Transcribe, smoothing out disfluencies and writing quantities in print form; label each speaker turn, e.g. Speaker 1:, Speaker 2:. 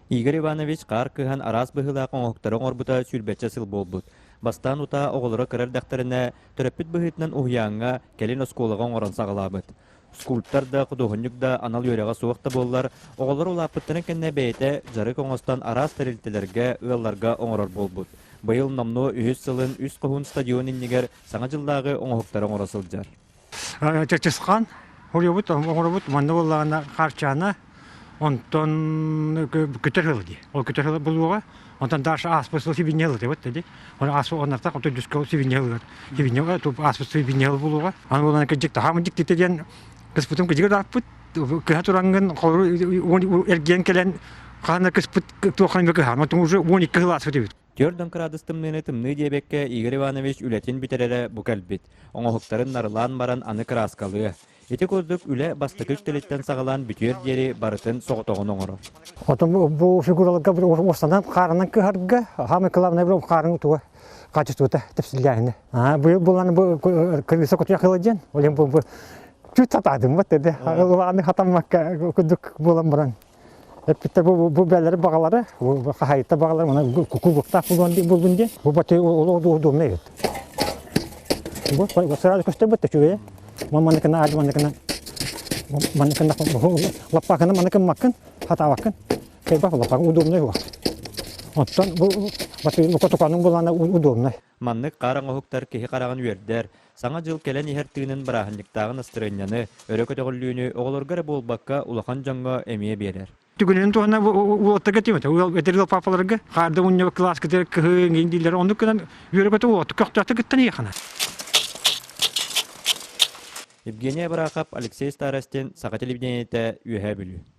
Speaker 1: Игорь Иванович хаар кыһан араас быһыылаах оҥоһуктары оҥорбута сүүрбэччэ сыл буолбут. Бастаан утаа оҕолоро кыра эрдэхтэринэ, төрөппүт быһыытынан уһуйааҥҥа, кэлин оскуолаҕа оҥорон саҕалаабыт. Скульптор да, худуоһунньук да анал үөрэҕэ суох да буоллар, оҕолор улааппыттарын кэннэ бэйэтэ дьарык оҥостон араас тэрилтэлэргэ, ыалларга оҥорор буолбут. Быйыл номнуо үһүс сылын Үс Хоһуун стадион иннигэр Саҥа дьыллааҕы оҥоһуктары оҥоро сылдьар.
Speaker 2: Чачысхан хоруйбут оҥоробут манна буоллаҕына харчаана онтон көтөр сыл дии ол көтөр сыл булуоҕа онтон Даша ааспыт сыл сибиньэ ылытыбыт дии оны ааспыт оннартан онтон дүскэ сибиньэ ылыгар сибиньэ ааспыт сибиньэ ыл булуоҕа аны буолан кыдьык таһаамын дьиктитэ диэн кыспытым кыдьыгы дааппыт кыһа турангын холору эргийэн кэлэн хаһан кыспыт туоххан кыһаан онтон уже 12 сыл ааспыт эбит.
Speaker 1: Түөрт кыраадыс тымныыны тымныы диэбэккэ Игорь Иванович үлэтин бүтэрэрэ бу кэлбит. Оҥоһуктарын нарылаан баран аны кырааскалыа. Ити курдук үлэ бастакы үктэлиттэн саҕалаан бүтүөр диэри барытын соҕотоҕун оҥорор.
Speaker 2: Отон бу фигураларга уостанан хаарынан кыһарга, самое главное бу хаарын туга качествота тэпсиллээһинэ. Быйыл булан бу крыса кутуйах ыла диэн, ол бу бу чуть сатаатым вот это. Улааны хатаммакка курдук буолан баран. Эппиттэр бу бу бэлэри баҕалары, бу хаһайта баҕалары, мана кукубуктаах булуон булдун диэн. Бу баты ол удобно эбит. Бу сразу көстөр үчүгэй. Манныкына аады манныкына манныкына лаппаакына манныкын маккын хатаабаккын. Кайбах лаппаакын удобный уох. Оттон бу баты лукатуканын булана удобный.
Speaker 1: Маннык хаар оҥоһуктар киһи хараҕын үөрдэр, Саҥа дьыл кэлэн иһэр тыынын бырааһынньыктааҕы настырыанньаны, өрө көтөҕүллүүнү оҕолорго эрэ буолбакка, улахан дьоҥҥо эмиэ биэрэр.
Speaker 2: Түгүнүн туһана уолаттарга тиэмэтэ. Эдэр ыал папаларга хаарда унньа кылааскытыгар кыһын иин дииллэр. Оннук гынан үөрэ-көтө уолаттар көхтөөхтүк кыттан иһиэххинэ.
Speaker 1: Евгений Абрахов, Алексей Старостин, Саха телевидениетэ, Үөһээ Бүлүү.